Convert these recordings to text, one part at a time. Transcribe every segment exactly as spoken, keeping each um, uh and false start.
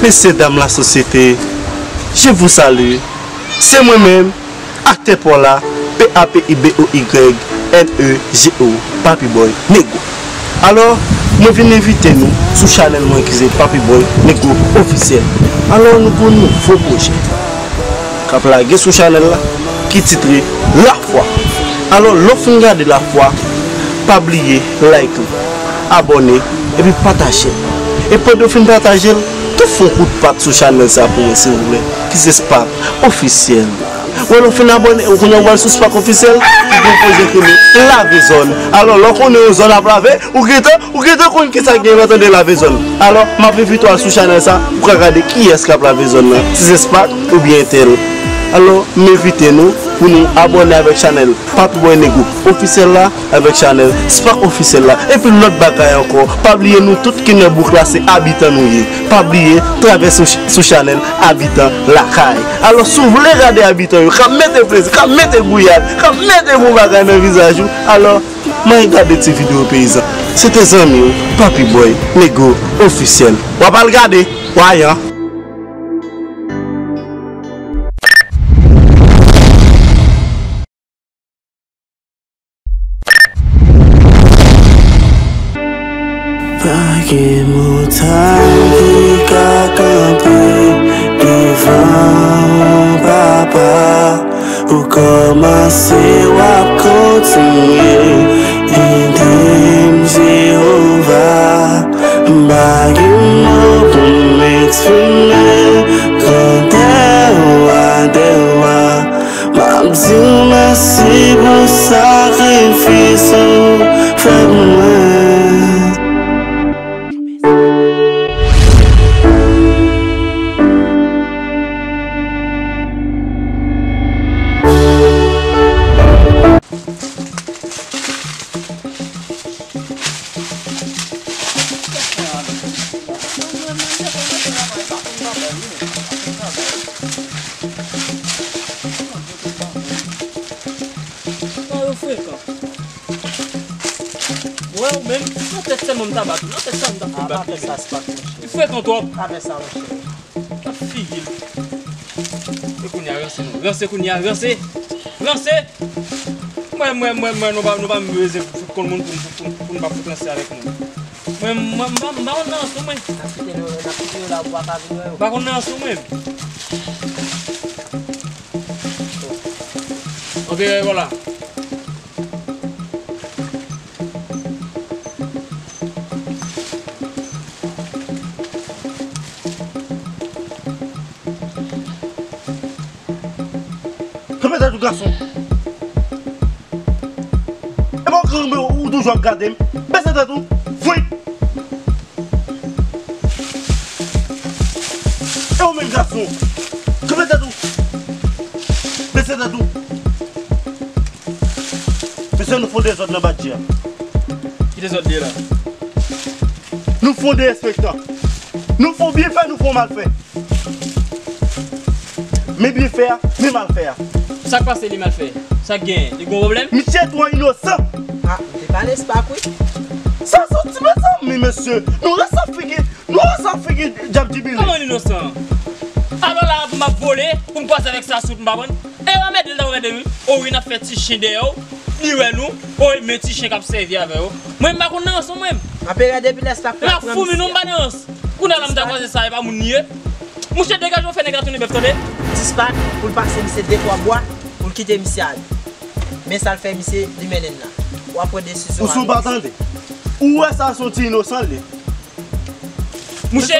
Mesye dam lasosyete, je vous salue. Se mwen menm, aktè pa w la, P A P I B O Y N E G O, Papi Boy Nego. Alò, mwen vin envite nou sou chanèl mwen ki se Papi Boy Nego Ofisyèl. Alò, nou gen yon nouvo pwojè k ap lage sou chanèl la, ki titre Lafwa. Alò, lè w fin gade Lafwa, pa bliye like li, abòne, epi pataje l. E pandan w fin pataje l, tou fè yon kout pat sou chanèl sa pou mwen, silvouplè, ki se Spark Ofisyèl. Wè, lè w fin abòne, ou konnen w al sou Spark Ofisyèl, li gen yon pwojè ki rele Lave Zòn. Alò, lè w konnen yon zòn ap lave, ou gentan, ou gentan konn kisa k gen lè w tande Lave Zòn. Alò, m ap envite w al sou chanèl sa pou w ka gade kiyès k ap lave zòn nan, si se Spark oubyen entèl. Alò, m envite nou pou nou abòne avèk chanèl Papi Boy Nego Ofisyèl la, avèk chanèl Spark Ofisyèl la. Epi lòt bagay ankò, pa bliye nou tout ki nan bouk la se abitan nou ye. Pa bliye travèse sou, sou chanèl Abitan Lakay. Alò, si w vle gade abitan yo k ap mete plezi, k ap mete gouyad, k ap mete bon bagay nan vizaj ou, alò, m al gade ti videyo peyizan. Se te zanmi w, Papi Boy Nego Ofisyèl. W ap al gade, wayan. Pa gen montay ki ka kanpe devan w, papa. Ou kòmanse, w ap kontinye. Ede m, Jewova. M pa gen mo pou m eksprime grandè w, grandè w. M ap di w mèsi pou sakrifis ou fè pou mwen. Sa yo frekan. Wè, ou menm, nan tèt sèlman m ta bat ou. Nan tèt sèlman m ta fout bat ou. Li frekan twòp. Pa fè sa, monchè. Nan figi l. E kounye a, ranse nou. Ranse kounye a, ranse. Ranse. Mwen, mwen, mwen, mwen, nou pa, nou pa bezwen fout konn moun pou, pou, pou, pou nou pa fout ranse avèk nou. Mwen, mwen, m pa, m pa konn nan ranse, mwen. N ap kite nou, n ap kite yo la pou pa ka vin wè yo. M pa konn nan ranse, mwen. Ok, vwala. Kanpe tèt ou, gason. E bon, kanpe, ou toujou ap gade m. Bese tèt ou. Fwi. E ou menm, gason. Kanpe tèt ou. Bese tèt ou. Mesye, nou fè yon dezòd nan badji a. Ki dezòd li ye la? Nou fè yon derespektan. Nou fè yon byenfè, nou fè yon malfè. Men byenfè a, men malfè a. Sa k pase li malfè? Sa k genyen? Li gon pwoblèm? Misye twò inosan. Ah, m te pale Spark, wi. Sa soti, mezanmi, mesye. Nou rès ap figi, nou rès ap figi dyab dibili. Kòman l inosan? Alò la, pou m ap vole, pou m kwaze avèk sa sou m pa konn. E yo anmède l, ta wè de wi. O wi, n ap fè ti chen dèyè w. Li wè nou. O, men ti chen k ap sèvi avè yo. Mwen, m pa konn nan rans, mwen. M ap gade depi lè Spark la pran misye. L ap foumi nou, m pa nan rans. Kounye a la, m ta kwaze sa, e pa moun li ye. Mouche, degaje w, fè nèg la tounen bèf, tande. Ti Spark, pou l pase misye de twa bwa, pou l kite misye ale. Men sa l fè misye, li mennen l la. W ap pran desizyon. Ou sou pa tande. Ou wè sa, se yon ti inosan l ye. Mouche,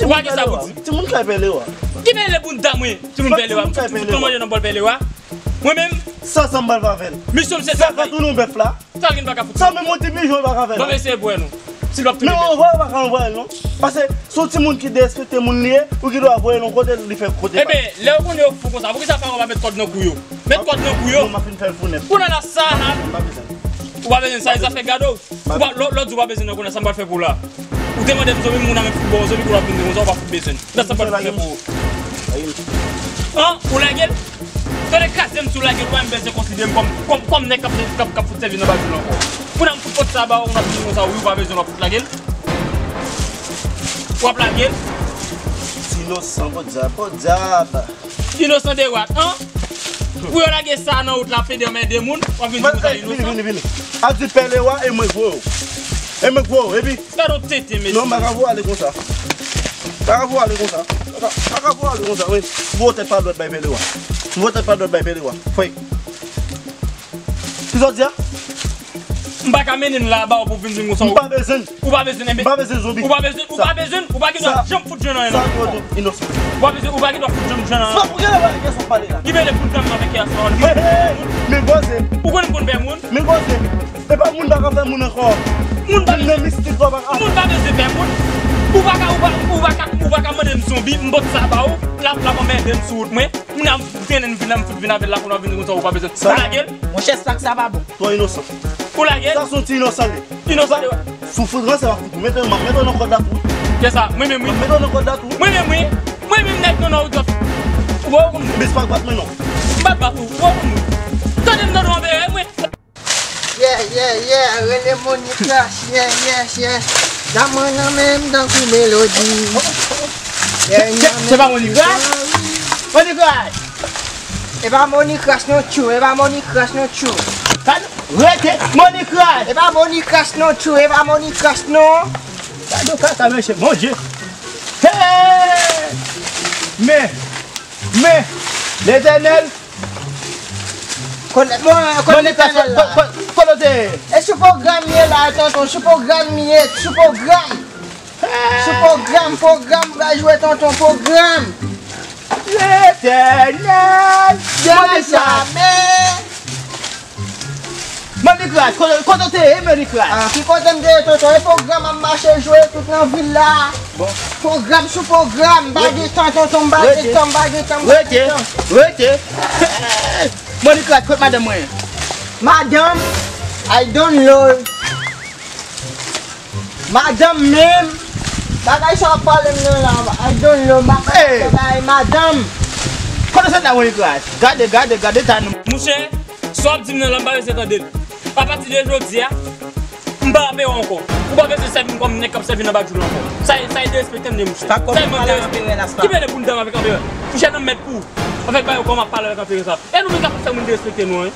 ou pa gen sa pou di. Timoun kay pèle wa. Ki pèle bounda mwen? Timoun pèle wa. Timoun kay pèle wa. Kòman je nan bòl pèle wa? Mwen menm. Sa, sa m pral fè avè l. Misyon m se travay. Sa ka tounen yon bèf la. Sa l gen pa ka fout. Sa menm yon ti pijon pa ka fè la. Bon, mesye, bwè non. Si l ap tounen bèf. Non, anvwè, pa ka anvwè l non. Paske se yon timoun ki derespekte moun li ye, ou ki dwe voye l yon kote li fè kote pa l. Ebyen, lè yo konnen yo fou konsa, poukisa paran w pa met kòd nan kou yo? Met kòd nan kou yo. Non, m ap fin fè l fou nèt. Kounye a la sa la. M pa bezwen. Ou pa bezwen sa, e zafè gade w. Ou pa, lò, lòt jou w pa bezwen nan konnen sa m pral fè pou w la. Ou te mande m zonbi, moun nan men fout bon, zonbi kou l ap vin konsa, ou pa fout bezwen. Nan sa m pral fè pou ou. An, ou lage l? Tande kraze m si w lage l, ou pa menm bezwen konsidere m kòm, kòm, kòm nèg k ap, k ap, k ap fout sèvi nan baz ou la ankò. Kounye a m fout pot sa ba ou, ou n ap vin konsa, wi, ou pa bezwen w ap fout lage l. W ap lage l. Inosan, podyab, podyab. Inosan de wat, an? Pou yo lage sa nan wout la, fede anmède moun, w ap vin di konsa inosan? Vini, vini, vini. A di pè lewa e mwen gwo. E mwen gwo, epi. Gade yon tenten, mesye. Non, m pa ka voye ale konsa. M pa ka voye ale konsa. M pa ka, m pa ka voye ale konsa, wi. Voye tèt pa dwèt bay pè lewa. Voye tèt pa dwèt bay pè lewa. Fwèk. Kisa w di a? M pa ka mennen l la ba w pou vin di m konsa. M pa bezwen. Ou pa bezwen, enben. M pa bezwen zonbi. Ou pa bezwen, ou pa bezwen, ou pa gen dwa janm fout jan nan men m. Ou pa bezwen, ou pa gen dwa fout jan nan men m. Sa pou gen lè wè kiyès w ap pale la? Ki mele pou dam avèk kiyès la? Men koze. Ou konn m konn fè moun? Men koze. E pa moun pa ka fè moun ankò. Moun pa bezwen, moun pa bezwen fè moun. Ou pa ka, ou pa, ou pa ka, ou pa ka mande m zonbi, m pot sa ba ou, l ap, l ap anmède m sou wout mwen. Moun ap trennen m vin la, m fout vin avè l la, kounye a w vin di konsa ou pa bezwen. Ou lage l? Monchè, sa k sa pa bon. Twò inosan. Ou lage l? Sa se yon ti inosan li. Inosan li, wi. Sou fout ranse w ap fout ou. Mete w, m ap mete w nan kòd la tou. Kisa? Mwen menm, wi. M ap mete w nan kòd la tou. Mwen menm, wi. Mwen menm, nèg nan nò ou dòt. Ou wè ou konn. Mispak bat mwen non. M pa t bat ou. Ou wè ou konn. Tande m nan dwa anbere, mwen. Yeah, yeah, yeah, rele Money Crash, yeah, yeah, yeah. Dam mwen nan men m tankou melodi. Yeah, yeah, se pa Money Crash? Money Crash! E pa Money Crash non, tchou, e pa Money Crash non, tchou. Rete, Money Crash! E pa Money Crash non, tchou, e pa Money Crash non. Gade yon kaka, mesye, Bondye. Hey! Men, men, Letènèl, Kote, bon, kote Letènèl la? Kote w te ye? E sou pwogram m ye la, tonton, sou pwogram m ye, sou pwogram. Sou pwogram, pwogram, m pral jwe, tonton, pwogram. Letènèl, Money Crash. Benjamin. Money Crash, kote, kote w te ye, Money Crash? Ah, ki kote m te ye, tonton? E pwogram ap mache jwe tout nan vil la. Bon. Pwogram sou pwogram, m pa gen tan, tonton, m pa gen tan, m pa gen tan, m pa gen tan. Rete, rete. Money Crash, kot madanm mwen? Madanm, I don't know. Madanm menm, bagay sa w ap pale m nan la, I don't know, m pa konn bagay madanm. Kote sèt la, Money Crash? Gade, gade, gade ta nou. Mouche, sa w ap di m nan la, m pa bezwen tande l. Apati de jodi a, m pa anperè ankò. Ou pa bezwen sèvi m kòm nèg k ap sèvi nan badjoul ankò. Sa, sa e derespekte m, de mouche. Sa e mank de respè. Ki mele pou m dam avèk anperè? Fouchèt nan mèt pou ou. Avèk bagay ou kòman ap pale avèk anperè sa. E nou menm k ap fè moun derespekte nou an, wi.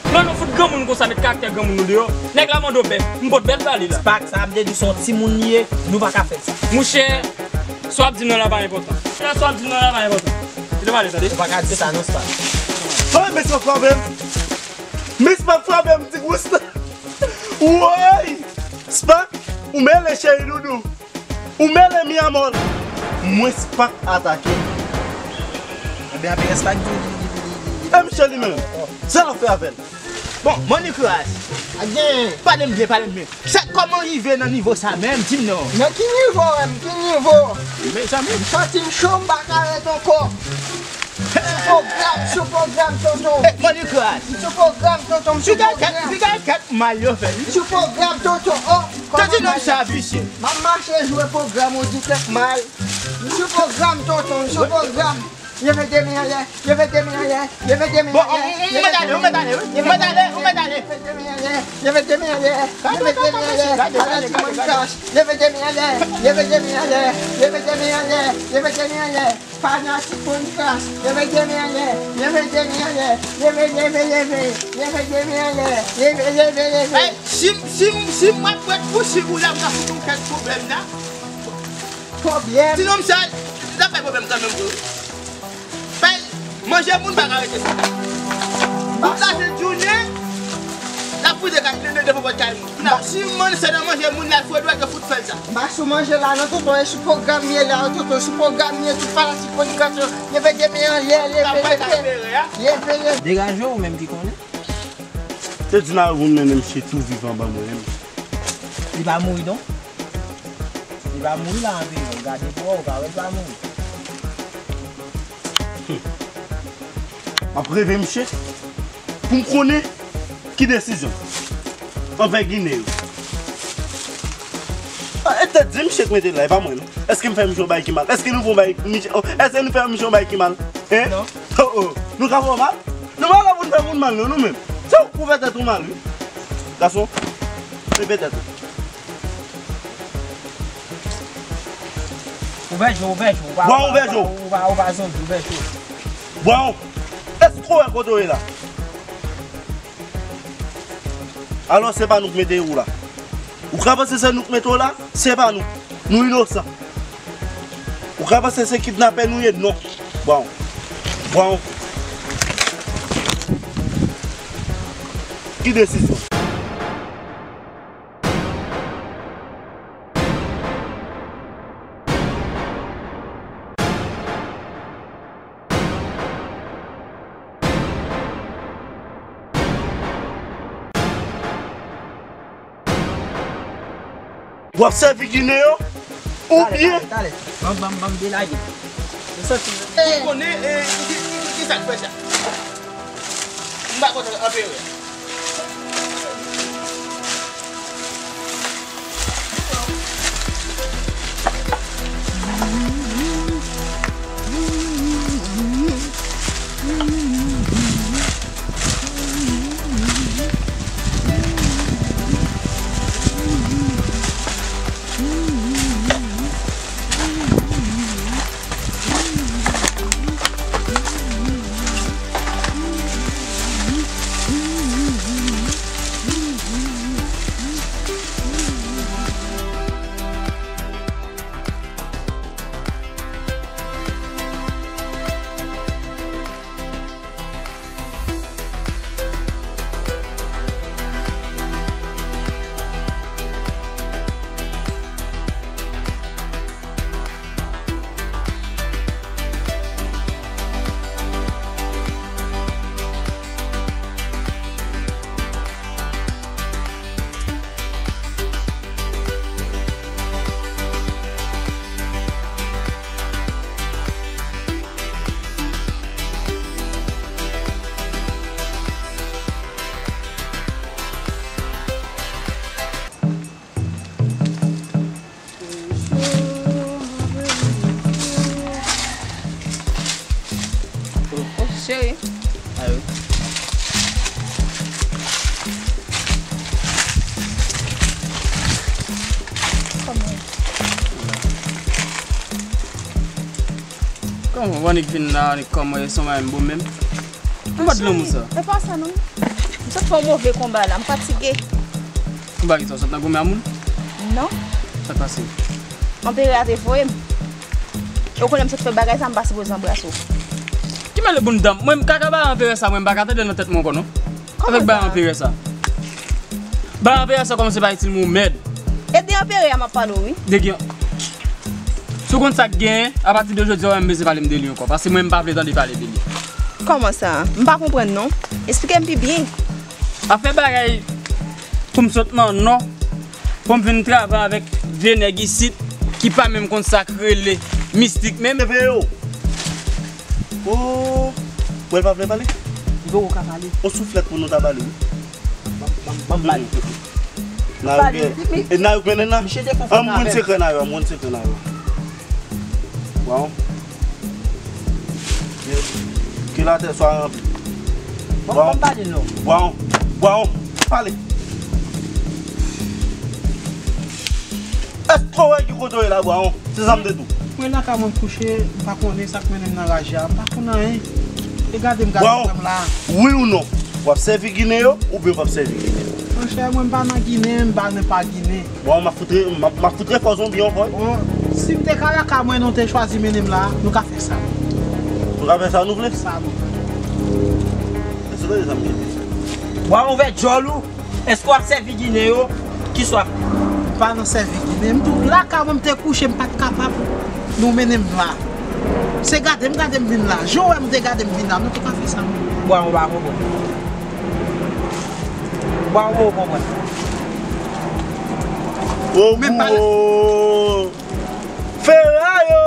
Lè nou fout granmoun konsa, met karaktè granmoun nou deyò. Nèg la mande w bèf, m pot bèf ba li la. Spak, sa ap dedu se yon timoun li ye, nou pa ka fè sa. Mouche, sa w ap di m nan la pa enpòtan. Sa w ap di m nan la pa enpòtan. Kite pale, tande. Ou pa ka di sa non, Spak. Hey, mesye, w frape m. Mispak frape m, ti gous. Woy! Spak, ou mele cheri doudou. Ou mele mi amor. Mwen Spak atake. Ebyen, apre Spak di, di, di, di, di, di. E misye li menm. Sa l ap fè avè l? Bon, Money Crash. Pale m byen, pale m byen. Sa, kòman w rive nan nivo sa menm? Di m non. Nan ki nivo, menm? Ki nivo? Mezanmi. M santi m cho, m pa ka ret ankò. Sou pwogram, sou pwogram, tonton. Eh, Money Crash. Sou pwogram, tonton, m sou pwogram. Piga kèt mal yo fè, wi. Sou pwogram, tonton, oh. Tande nonm sa visye. M ap mache jwe pwogram, ou di tèt mal. M sou pwogram, tonton, m sou pwogram. Leve de men anlè, leve de men anlè, leve de men anlè. Bon, ou mèt ale, ou mèt ale, wi. Ou mèt ale, ou mèt ale. Leve de men anlè, leve de men anlè, leve de men anlè. Gade, gade, gade, gade. Leve de men anlè, leve de men anlè, leve de men anlè, leve de men anlè. Fanatik Money Crash, leve de men anlè, leve de men anlè, leve, leve, leve, leve de men anlè, leve, leve, leve. Ey, si m, si m, si m ap pran pou si ou la, m ka fout yon kèk pwoblèm la. Pwoblèm? Ti nonm sa, li ap bay pwoblèm kanmenm vre wi. Bay, manje moun pa ka rete sa. Tout lajounen, l ap fouye kay, devan pòt kay moun. Kounye a, si moun se nan manje moun, l al fouye dwèt, yo fout fè l sa. M pa sou manje la non, tonton, e sou pwogram m ye la, tonton, sou pwogram m ye, tout fanatik Money Crash yo. Leve de men anlè, leve, leve. Leve, leve. Degaje w, ou menm ki konnen. Te di n a ou mennen misye tou vivan ban mwen menm. Li pa mouri non. Li pa mouri la anpil non. Gade pou wè, ou pa wè li pa mouri. Hmm. M ap reve misye pou m konnen ki desizyon anvè Ginen yo. Ah, e tèt di misye k mete l la, e pa mwen non. Èske m fè misye yon bagay ki mal? Èske nou fè yon bagay, misye, oh, èske nou fè misye yon bagay ki mal? Hein? Non. Oh, oh. Nou ka fè w mal? Nou pa la pou n fè moun mal non, nou menm. Se ou k pou fè tèt ou mal, wi. Gason, reve tèt ou. Ouvè je w, ouvè je w. Ou pa, Bwa, ou pa, ouvè je w. Ou pa, ou pa zonbi, ouvè je w. Bwa, èske w wè kote w ye la? Alò, se pa nou k mete ou la. Ou ka panse se nou k mete w la? Se pa nou. Nou inosan. Ou ka panse se kidnapè nou ye? Non. Bwa, bwa. Ki desizyon? W ap sèvi Ginen yo? Oubyen. Talè, talè, talè. Ban m, ban m, ban m delage. Ou santi? Ou konnen, e, ki, ki, ki, ki sa k fè sa? M pa kontan anperè. Oh, cheri. Ayo. Kòman? Kòman, w annik vin la, annik kòman, e son mwen menm, bon menm. Ou pa t lanmou sa. E pa sa non. M sot fè yon move konba la, m fatige. Konba ki sa, w sot nan goumen a moun? Non. Sa k pase? Anperè a te voye m. E w konnen m sot fè bagay sa, m pa sipoze anbrase w. Ki mele bounda m? Mwen, m kaka ba anperè sa, mwen, m pa ka tande nan tèt mwen ankò, non. Avèk bay anperè sa. Bay anperè sa kòmanse pa itil mwen, mèd. E de anperè a m ap pale w, wi. De gen. Si w konn sa k genyen, apati de jodi a, w pa menm bezwen pale m de li ankò. Paske mwen, m pa vle tande pale de li. Kòman sa? M pa konprann, non. Esplike m pi byen. Afè bagay pou m sot nan nò, pou m vin travay avèk vye nèg isit ki pa menm konn sa k rele mistik menm. Leve yo! Oh! Ou wè l pa vle pale? Li poko ka pale. On souflèt pou nou ta ba li, wi. Ban m, ban m, ban m ba li. Nayou gen, e Nayou k mennen n la? Misye te fou fou avè m. An m konn sekrè Nayou, an m konn sekrè Nayou. Bwa on. Ke latè swa ranpli. Bon, bon, pale non. Bwa on. Bwa on. Pale. Èske w wè ki kote w ye la, Bwa on? Se sa m te di w. Mwen lakay mwen kouche, m pa konnen sa k mennen m nan raje a. M pa konn anyen. E gade m gade frè m la. Wi ou non? W ap sèvi Ginen yo, oubyen w p ap sèvi Ginen yo? Monchè, mwen m pa nan Ginen, m pa nan pa Ginen. Bon, m ap fout re-, m ap, m ap fout refò zonbi ankò. Bon, si m te ka lakay mwen, nou te chwazi mennen m la, nou ka fè sa. Nou ka fè sa nou vle? Sa nou vle. Èske w tande sa m te di? Bwa on, ouvè djòl ou. Èske w ap sèvi Ginen yo? Kiswa? M pa nan sèvi Ginen. M tou lakay mwen m te kouche, m pa t kapab. Nou mennen m la. Se gade m gade m vin la. Jan w wè m te gade m vin la, nou te ka fè sa. Bwa on, pa konprann. Bwa on, pa konprann. Ou menm pa la. Fera yo!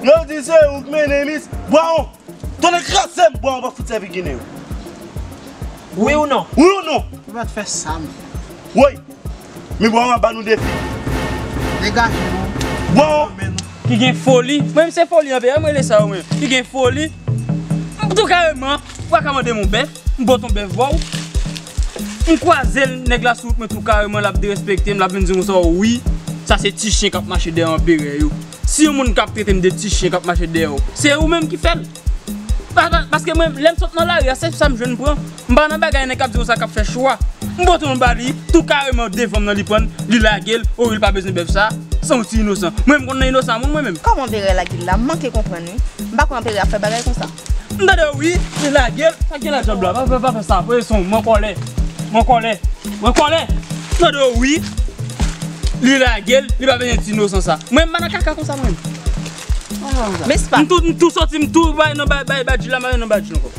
Yo di se ou k mennen mis. Bwa on! Tonnè kraze m, Bwa on, pa fout sèvi Ginen yo. Wi ou non? Wi ou non? Ou pa t fè sa, non. Woy! Men Bwa on ap ba nou defi. Degaje nou. Bwa on! Ki gen foli. Mwen menm se foli anperè, mwen rele sa yo mwen. Ki gen foli. M tou kareman, ou pa ka mande m yon bèf, m ba w yon bèf ba w. M kwaze l, nèg la sou wout mwen tou kareman, l ap derespekte m, l ap vin di m konsa wi. Sa se ti chen k ap mache dèyè anperè yo. Si yon moun k ap trete m de ti chen k ap mache dèyè w, se ou menm ki fè l. Pa, pa, paske mwen, lè m sot nan lari a, se sa m jwenn pran. M pa nan bagay nèg k ap di konsa k ap fè chwa. M pote yon ba li, tou kareman devan m nan li pran, li lage l, o wi l pa bezwen bèf sa, se yon ti inosan. Mwen m konn nan inosan moun mwen menm. Kòman Anperè lage l la? M manke konprann wi. M pa kwè Anperè ap fè bagay konsa. M tande w wi, li lage l, sa gen la djab la, pa, pa, pa fè sa, pwezisyon, mwen kòlè, mwen kòlè, mwen kòlè. M tande w wi, li lage l, li pa bezwen ti inosan sa. Mwen m pa nan kaka konsa mwen. Men se pa. M tou, m tou soti, m tou bay nan bay, bay badji la, m bay nan badji ankò.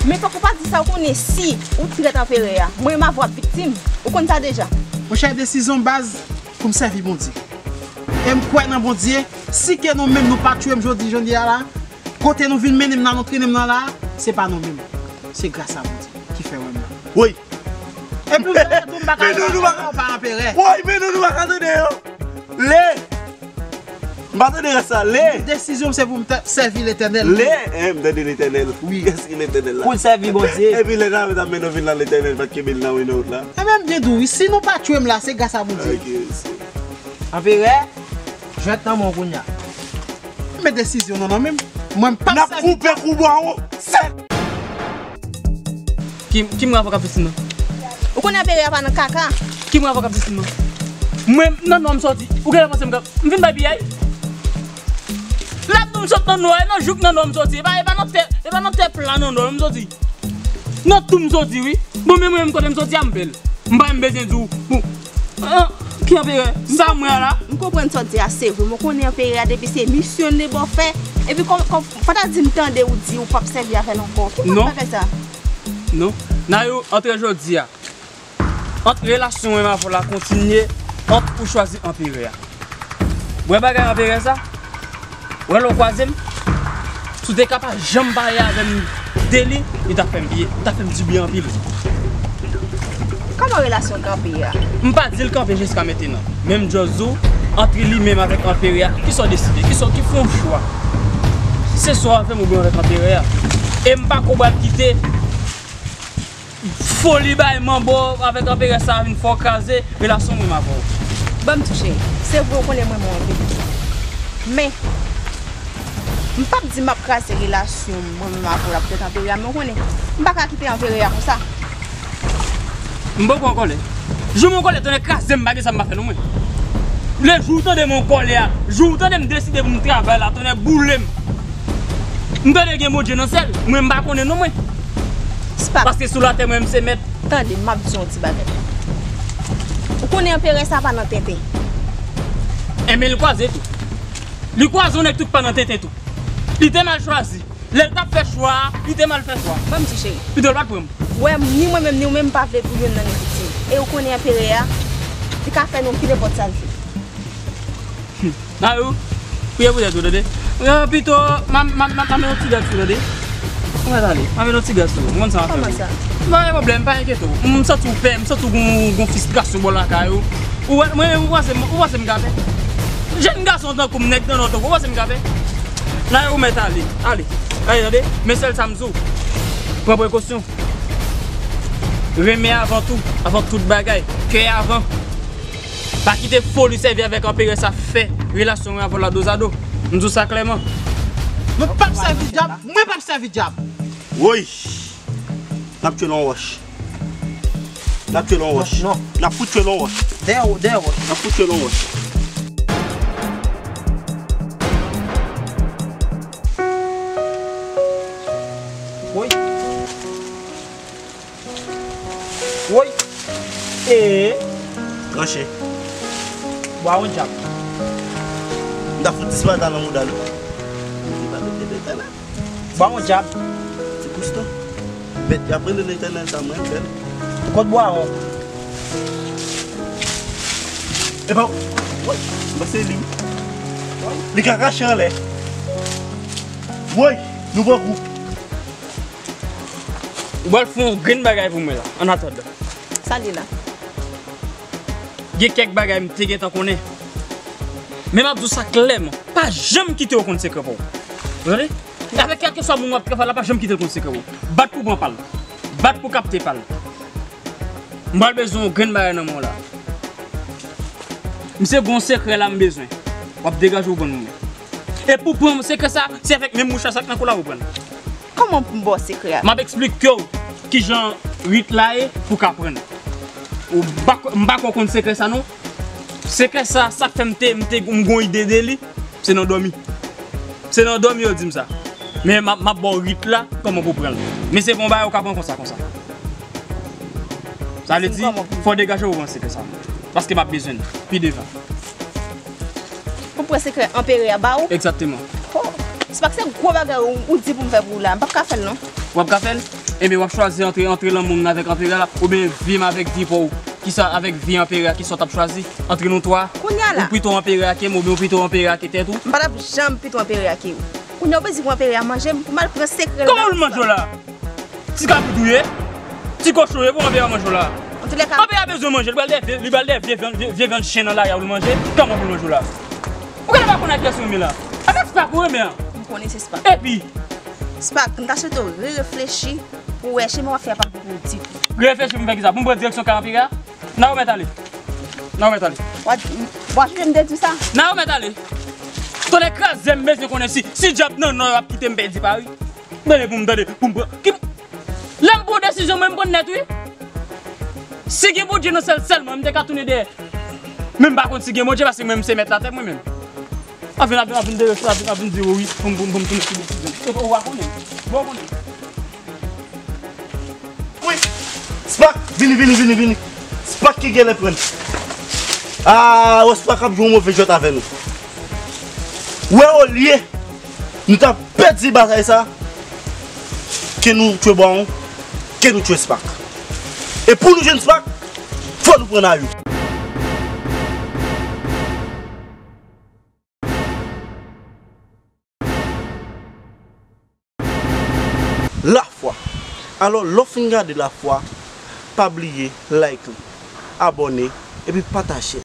Men fòk ou pa di sa, ou konnen si ou trèt anperè a, mwen m avè w ap viktim. Ou konn sa deja. Monchè, desizyon baz pou m sèvi Bondye. E m kwè nan Bondye, si ke nou menm nou pa tchwe m jodi, jodi a la, kote nou vin mennen m nan, nou trennen m nan la, se pa nou menm. Se gras a Bondye ki fè wè m la. Woy! Epi ou konnen tou m pa ka, men nou, nou pa ka, pa anperè. Woy, men nou, nou pa ka tande yo. Le M pa tande rès la, le. Desizyon m se pou m ta-, sèvi Letènèl. Le, en, m tande Letènèl. Wi. Èske Letènèl la? Pou l sèvi Bondye. Epi lè n ap mennen w vin nan Letènèl, pa t kenbe l nan wi nan wout la. Ebyen, m byen di w wi, si nou pa tchwe m la, se gras a Bondye. Ok, se. Anperè, jwèt nan men w kounye a. Men desizyon nan nan men m. Mwen, m p ap sèvi. N ap koupe kou bwa w sèk. Ki, ki mwen avòka Kristin nan? Ou konnen Anperè a pa nan kaka. Ki mwen avòka Kristin nan? Mwen, nan nò m soti. Ou genlè panse m ka, m vin bay piyay? L ap di w m sot nan nò, e nan jouk nan nò m soti. E pa, e pa nan tè, e pa nan tè pla nan nò m soti. Nan tou m soti, wi. Bon, men mwen menm kote m soti a, m bèl. M pa menm bezwen di w. Bon. Ah, ki anperè? Sa m wè a la? M konprann sa w di a, se vre. Mwen konnen anperè a depi se misyon li bò fè. Epi kòm, kòm, fò ta di m tande ou di ou p ap sèvi avè l ankò. Ki fòm bagay sa? Non. Nayou, antre jodi a, ant relasyon mwen avè w la kontinye, ant ou chwazi anperè a. Wè bagay anperè sa? Wè lè w kwaze m, si w te ka pa janm pale avè m de li, li t ap fè m byen, li t ap fè m dibyen anpil. Kòman relasyon kanpe a? M pa di l kanpe jiska mentenan, men m just di w, antre li menm avèk anperè a, kisa w deside, kisa w ki fè yon chwa? Se swa avè m oubyen avèk anperè a. E m pa ko pral kite foli bay manbo avèk anperè sa a vin fè w kraze relasyon mwen avè w. Ban m di w cheri, se vre ou konnen mwen renmen w anpil. Men, m p ap di m ap kraze relasyon mwen menm avè w la poutèt anperè a, men ou konnen, m pa ka kite anperè a konsa. M poko an kòlè. Jou m an kòlè, tonnè kraze m, pa gen sa m pa fè non mwen. Le jou w tande m an kòlè a, jou w tande m deside pou m travay la, tonnè boule m. M tande gen Bondye nan syèl, mwen m pa konnen non mwen. Paske sou latè mwen m se mèt. Tande, m ap di w yon ti bagay. Ou konnen anperè sa pa nan tenten. Enben l kwaze tou. Li kwaze yon nèg tout pa nan tenten tou. Li te mal chwazi. Lè l t ap fè chwa a, li te mal fè chwa. Ban m di cheri. Pito l pa t pran m. Wè, ni mwen menm, ni ou menm, m pa vle pou youn nan nou viktim. E ou konnen anperè a, li ka fè nou ki nenpòt sa l vle. Nayou, priye pou tèt ou, tande. Pito, m a, m a, m a, m a met yon ti gad sou, tande. Ou mèt ale, m a met yon ti gad sou, ou konn sa m ap fè. Kòman sa? Pa gen pwoblèm, pa enkyete w. M santi w pè, m santi w gon, gon fristrasyon bò lakay ou. Ou wè, mwen menm, ou panse m, ou panse m ka pè? Jèn gason tankou m, nèg nan nò tankou w, ou panse m ka pè? Nayou, ou mèt ale, ale. Ale, tande, men sèl sa m di w. Pran prekosyon. Renmen avan tou, avan tout bagay. Kè avan. Pa kite foli sèvi avèk anperè sa fè relasyon mwen avè w la dozado. M di w sa klèman. Mwen p ap sèvi dyab, mwen p ap sèvi dyab. Woy! N ap tchwe l yon wòch. N ap tchwe l yon wòch. Non, non. N ap fout tchwe l yon wòch. Dèyè, dèyè wòch. N ap fout tchwe l yon wòch. Woy! Woy! Ee! Tranche. Bwa yon djab. M ta fout disparet nan mouda l. Li pa mete Letènèl. Bwa yon djab. Ti kouston. Mèt, y ap rele Letènèl sa, mwen, m fè l. Kot bwa yon? Epa, woy, m panse li. Li ka rache anlè. Woy, nou pran kou. Ou pral fè yon grenn bagay pou mwen la, annatandan. Sa li la? Gen kèk bagay m te gentan konnen. Men m ap di w sa klèman, pa janm kite yo konn sekrè pa w. Ou tande? Avèk kèlkeswa moun w ap travay la, pa janm kite l konn sekrè pa w. Bat pou pran pa l. Bat pou kapte pa l. M pral bezwen yon grenn bagay nan men w la. Misye gon sekrè la m bezwen. W ap degaje w pran mwen. E pou pran sekrè sa, se avèk menm mouchwa sa k nan kou la ou pran. Kòman pou m ba w sekrè a? M ap eksplike w kijan rit la ye pou w ka pran. Ou pa, m pa kwè w konn sekrè sa non. Sekrè sa, sa k fè m te, m te, m gon ide de li, se nan dòmi. Se nan dòmi yo di m sa. Men m ap, m ap ba w rit la, kòman pou w pran l. Men se pa yon bagay ou ka pran konsa, konsa. Sa vle di, fò w degaje w pou w pran sekrè sa. Paske m ap bezwen l pi devan. Pou pran sekrè anperè a ba ou? Egzakteman. Oh, se pa k se gwo bagay ou, ou di pou m fè pou ou la. M p ap ka fè l non. W ap ka fè l? Ebyen, w ap chwazi antre, antre lanmou m nan avèk anperè a, oubyen vi m avèk vi pa w. Kisa avèk vi anperè a, kisa w t ap chwazi? Antre nou twa? Kounye a la. Ou pito anperè a ke m, oubyen ou pito anperè a ke tèt ou? M pa t ap janm pito anperè a ke ou. Kounye a ou bezwen pou anperè a manje m, pou m al pran sekrè l. Kòman pou l manje w la? Ti kabrit ou ye? Ti kochon ou ye pou anperè a manje w la? Antoulèka. Anperè a bezwen manje, li pral de vye, li pral de vye vyann, vye, vye vyann chen nan lari a pou l manje. Kòman pou l manje w la? Ou genlè pa konn ak kiyès ou renmen la. A se Spak ou renmen an? M konnen se Spak. Epi? Spak, m ta swete w re-reflechi pou w wè chemen w ap fè a p ap bon pou ou ditou. Reflechi pou m fè kisa? Pou m pran direksyon kay anperè a? Nan ou mèt ale. Nan ou mèt ale. W a, w a sonje m te di w sa? Nan ou mèt ale. Tonnè kraze m bezwen konnen si, si dyab nan non yo ap kite m pèdi pari. Tande pou m tande, pou m pran. Ki, lè m pran desizyon, mwen m pran nèt wi. Si gen Bondye nan syèl sèlman, m te ka tounen dèyè. Men m pa konn si gen Bondye, paske mwen m se mèt latè mwen menm. Ap vin, ap vin, ap vin dere sou, ap vin, ap vin di wi, pou m, pou m, pou m tounen sou desizyon. E ou pa konnen. Bon konnen. Wi. Spak, vini, vini, vini, vini. Spak ki genlè pran. Ah, wè Spak ap jwe yon move jwèt avè nou. Wè olye nou ta pèdi batay sa, ke nou tchwe Bawon, ke nou tchwe Spak. E pou nou jwenn Spak, fò nou pran Nayou. Lafwa. Alò, lè w fin gade Lafwa, pa bliye like li, abòne, epi pataje.